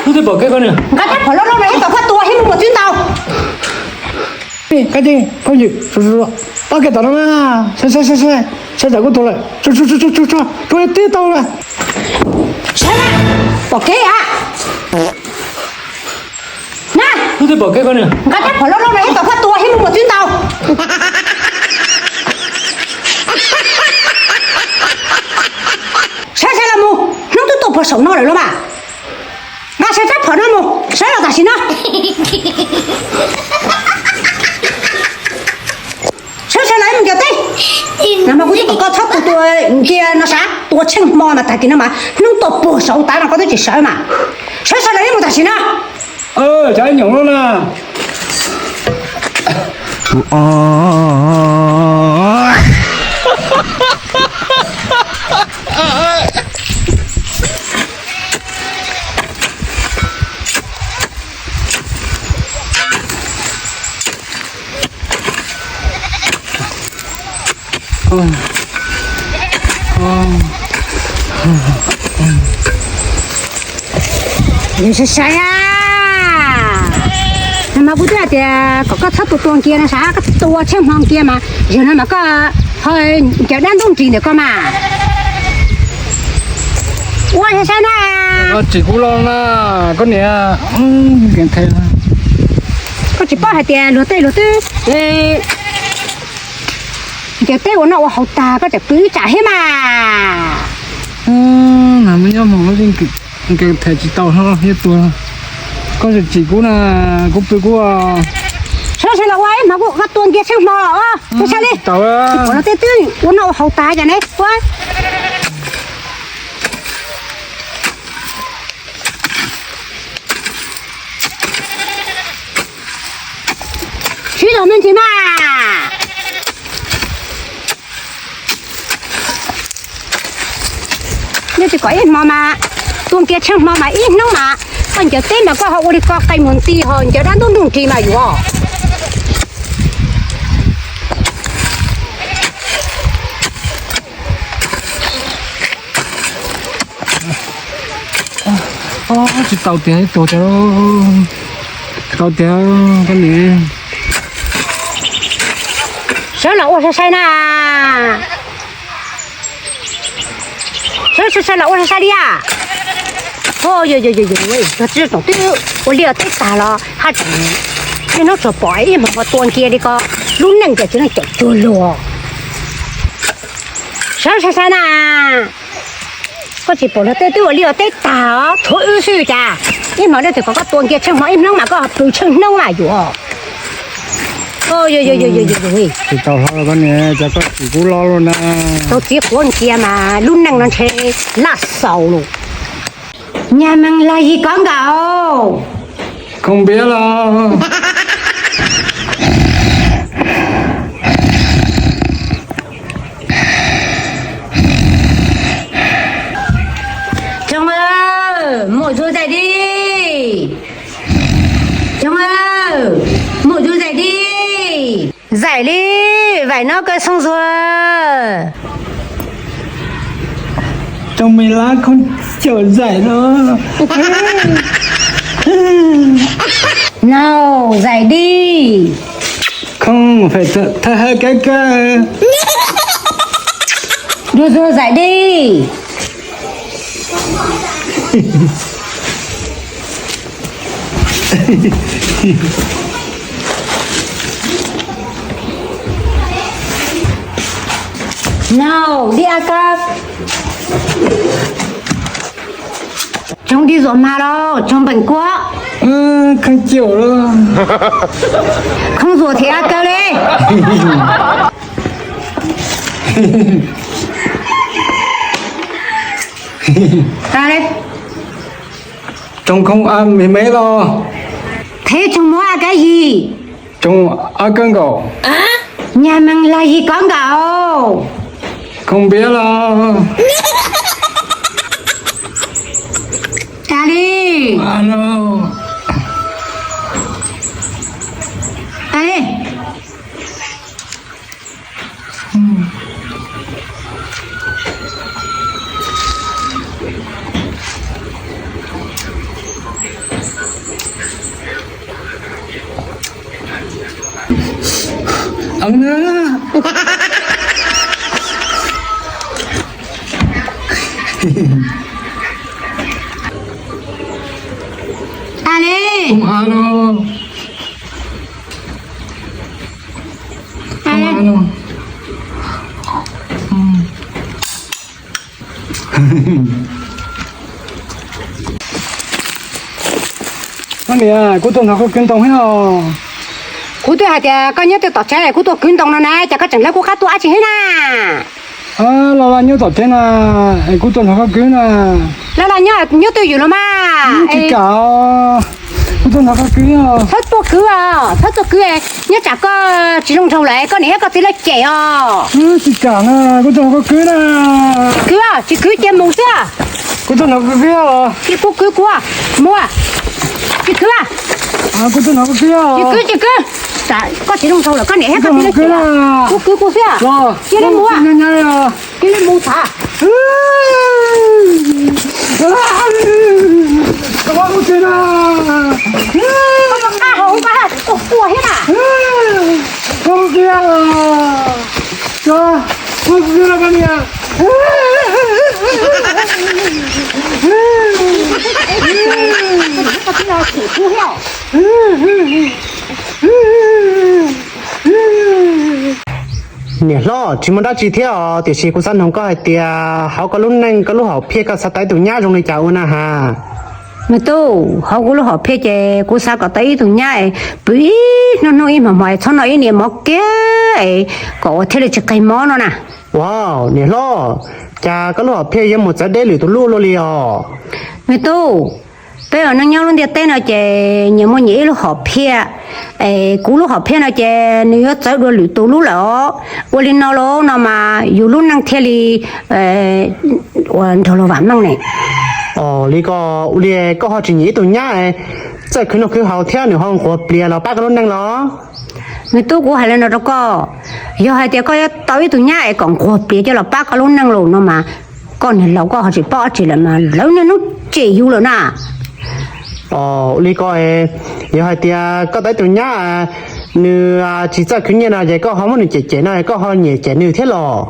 Hnub twg pom kev koj niam? Nqa rab phom loj loj no ib tom koj tua thiab mus mus twb ntau. Koj tig, koj ywm, pab kev tom no na. Saib, saib, saib, saib, saib tam kuv tua lawm. Tsuag, tsuag, tsuag, tsuag, tsuag, tsuag tib tau lawm. Saib na, pom kev a. Na, hnub twg pom kev koj niam? Nqa rab phom loj loj no ib tom koj tua thiab mus mus twb ntau. Saib, saib los mus, hnub twb tuaj puag saum no lawm los mas. Nqa saib rab phom no mus, saib los tam sim no. Saib, saib los mus ncaws teb. Nag hmo kuv twb kom koj txhob tua nkia no sav, tua tsheej hmo mas tag kis no mas hnub tuaj puag saum tav no koj twb tsis sawv mas. Saib, saib los mus tam sim no. Cov nyoom loj na. Saib, saib a, nag hmo kuv twb hais tias kom koj txhob tua tua nkia no sav, koj tua tsheej hmo nkia mas yog no mas koj ho ncaws dab ntub nris ntawm koj mas. Ua saib saib na. Tsis kub loj na, koj niam. Koj tsis paub hais tias luag tej luag twb ncaws teb ua noj ua haus tag koj tseem pw ib tsam thiab mas. Nag hmo nyob hmo no nkees them tsis tau hlo thiab tuag. Koj tsis kub na, kub pw kub. Sawv sawv los ua ib hmo kuv tua nkia tsheej hmo los. Ua saib li, tsis pom luag tej twb ua noj ua haus tag cas ne ua. Sib zog me ntsis mas. Yog tsis kom ib hmo mas, tua nkia tsheej hmo mas ib hnub mas, koj ncaws teb mas koj ho ua li ko qee mus nti ho ncaws dab ntub nroog nris mas yuav. Tsis tau tiag, ib tug tiag, tau tiag, koj niam. Sawv los ua sai sai na. Sawv sai sai los ua sai sai li a. Yog tsis tsoom twb ua liaj teb tag los haj tseem niaj hnub tsuas pom ib hmos tua nkia li ko, lub neej cas tsis leej caum cuag luag. Sawv sai sai na. Koj tsis pom luag tej twb ua liaj teb tag os, tshuav wb xwb cas. Ib hmos dab tsi kom koj tua nkia tsheej hmo ib hnub mas koj pw tsheej hnub mas yuav. Tsis tau hlo koj niam, cas koj tsis kub loj luaj na. Tau txiv quav nkia mas lub neej no ntshe laj xaus lawm. Nyaj meej laj yig kov nkaus. Khoom npiav los. Tsoom, mus zuag zais di. Tsoom, mus zuag zais di. Zais li, vaim no kawg xoo zuag. Tsoom me lab khoom caum zais no. Nau, zais di. Khoom fem thawj hawb kab kawg. Zuag zuag zais di. Nau, di a kab. Tsoom di zuam mag los tsoom npeem kuab. Khoom caum los. Khoom zuam thiab a kawg li. Tas li. Tsoom khoom a me me los. Qhib tsoom muab a kab yig. Tsoom a kab nkaus. Nyaj meej laj yig kov nkaus. Khoom npiav los. Tas li. Tas li. Tas li. Koj niam, kuv tuaj nrog koj kwv ntoo thiab os. Kuv twb hais tias koj nyob twg tom tsev kuv tuaj kwv ntoo no na, cas koj tseem lawv kuv qab tuaj dab tsi thiab na? Los los nyob tom tsev na, es kuv tuaj nrog koj kwv na. Los los nyob, nyob twj ywm los mas. Tsis kam, kuv tuaj nrog koj kwv. Txhob tuaj kwv os, txhob tuaj kwv, nyob tsam koj tsis zoo nraug lawm koj niam thiab koj txiv lawv cem os. Tsis kam na, kuv tuaj nrog koj kwv na. Kwv, tsis kwv cia mus xwb. Kuv tuaj nrog koj kwv. Cia kuv kwv kuv, mus. Tsis kwv. Kuv tuaj nrog koj kwv. Tsis kwv, tsis kwv. Tsam koj tsis zoo nraug lawm koj niam thiab koj txiv lawv cem. Kuv kwv kuv xwb. Cia li mus. Cia li mus tas. Koj mus qab hauv nqa tus tua thiab na. Koj txiv los cem kuv thiab. Niam hlob, tsis muaj dab tsi thiab os, tiam sis kuv xav noog koj hais tias hauv koj lub neej koj lub hom phiaj koj xav tau ib tug nyab zoo li cas ua na has? Me tub, hauv kuv lub hom phiaj ces kuv xav kom tau ib tug nyab es pw ib hnub hnub ib hmo hmo es txhob noj ib niam mov kiag es kom ua thiaj li tsis qeg mob no na. Ua, niam hlob, cas koj lub hom phiaj yuav mus txawv deb lwm tus lub luaj li os? Me tub, peb ua neej nyob lub ntiaj teb no ces nyias muaj nyias ib lub hom phiaj. Es kuv lub hom phiaj no ces nws yuav txawv dua lwm tus lub lawm os. Ua li no los no mas yus lub neej thiaj li ua nrog luag vam meej ne. Ua li ko, ua li koj ho tsis nyiam ib tug nyab, txawj khwv noj khwv haus thiab nws ho nquag plias los pab koj lub neej los? Me tub, kuv hais li no rau koj, yog hais tias koj yuav tau ib tug nyab es kom nquag plias coj los pab koj lub neej los no mas koj niag laus koj ho tsis paub dab tsi lawm mas lawv niaj hnub cem yus lawm na. Ua li ko, yog hais tias koj tau ib tug nyab nws tsis txawj khwv nyiaj no ces koj ho muab nws cem cem no koj ho nyiam cem nws thiab los?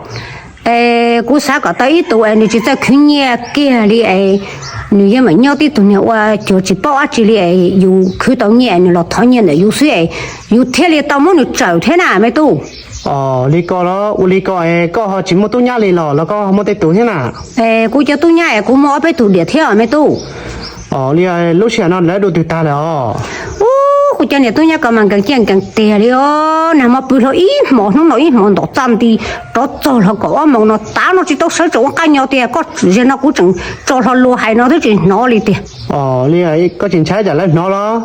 Es kuv xav kom tau ib tug es nws tsis txawj khwv nyiaj kiag li es nws yeej meem nyob tib tug niag ua cuag tsis paub dab tsi li es yus khwv tau nyiaj nws los thov nyiaj ntawm yus xwb es yus thiaj li tau muab nws tsawm thiab na me tub. Ua li ko los, ua li ko es koj ho tsis muaj tub nyab li los los koj ho muaj tej tus thiab na? Es kuv cov tub nyab es kuv muaj ob peb tug diam thiab me tub. Ua li, lub sij hawm no lawv dua twg tag lawm os? Ub, kuv cov niam tub nyab ko mas nkees ciaj nkees tiag li os, nag hmo pw hlo ib hmos hnub no ib hmos ntom txaj nti, rov txog hlo kaum ob moos no tav no tsis tau sawv tseem ua qaj nyos tiag, koj zaum no kuv tseem tso hlo lus hais no twb tsis hnov li tiag. Ua li, koj tsis ntshai tsam lawv hnov los?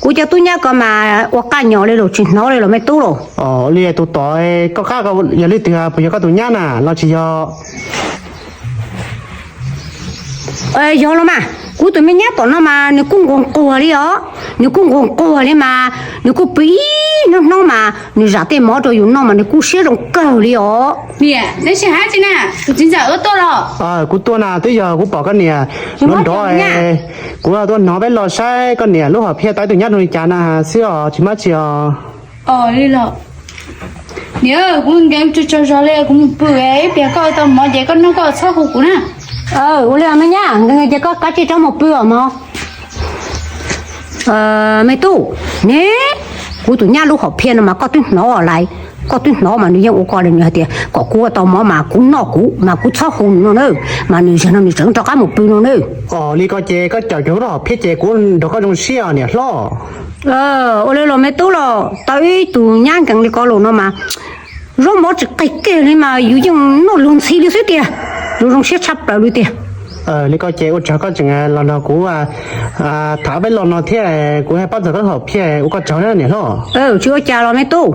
Kuv cov tub nyab ko mas ua qaj nyos li los tsis hnov li los me tub los. Ua li, tus tod koj qab yog leej twg, puas yog koj tus nyab na los tsis yog? Yog los mas, kuv tus me nyab tom no mas nws kuj nquag nquag li os, nws kuj nquag nquag li mas nws kuj pw ib hnub hnub mas nws zam tej mov rau yus noj mas nws kuj siab zoo kawg li os. Niam, neb sib hais tsi na, tus txiv ntxawm wb tuaj los? Kuv tuaj na, twb yog kuv pom koj niam nrov nrov, kuv tuaj hnov peb los saib koj niam lub hom phiaj tau tus nyab zoo li cas na xwb os, tsis muaj tsi os. Niam, kuv nkees tsaug tsaug zog li, kuv mus pw, ib pliag koj ua tau mov ces koj noj koj txhob hu kuv na. Ua li me nyab, nkees ces koj kav tsij rov mus pw os mog. Me tub, ne, kuv tus nyab lub hom phiaj no mas koj twb hnov lawm, koj twb hnov mas nws yeej ua ko li, nws hais tias kom kuv ua tau mov mas kuv noj kuv mas kuv txhob hu nws no na, mas nws zaum no nws tseem rov qab mus pw no na. Ua li ko ces koj cawm kiag kuv lub hom phiaj ces kuv nrog koj zoo siab niam hlob. Ua li los me tub los, tau ib tug nyab nkees li ko los no mas zaub mov tsis qig kiag li mas yus yeej noj luag ntxhi li xwb tiag, zoo zoo siab tshaj plaws li tiag. Li ko ces ua tsaug koj tseem los nrog kuv tham peb lo no thiab, kuv haj pab txog koj lub hom phiaj, ua koj tsaug na niam hlob. Tsis ua cas los me tub.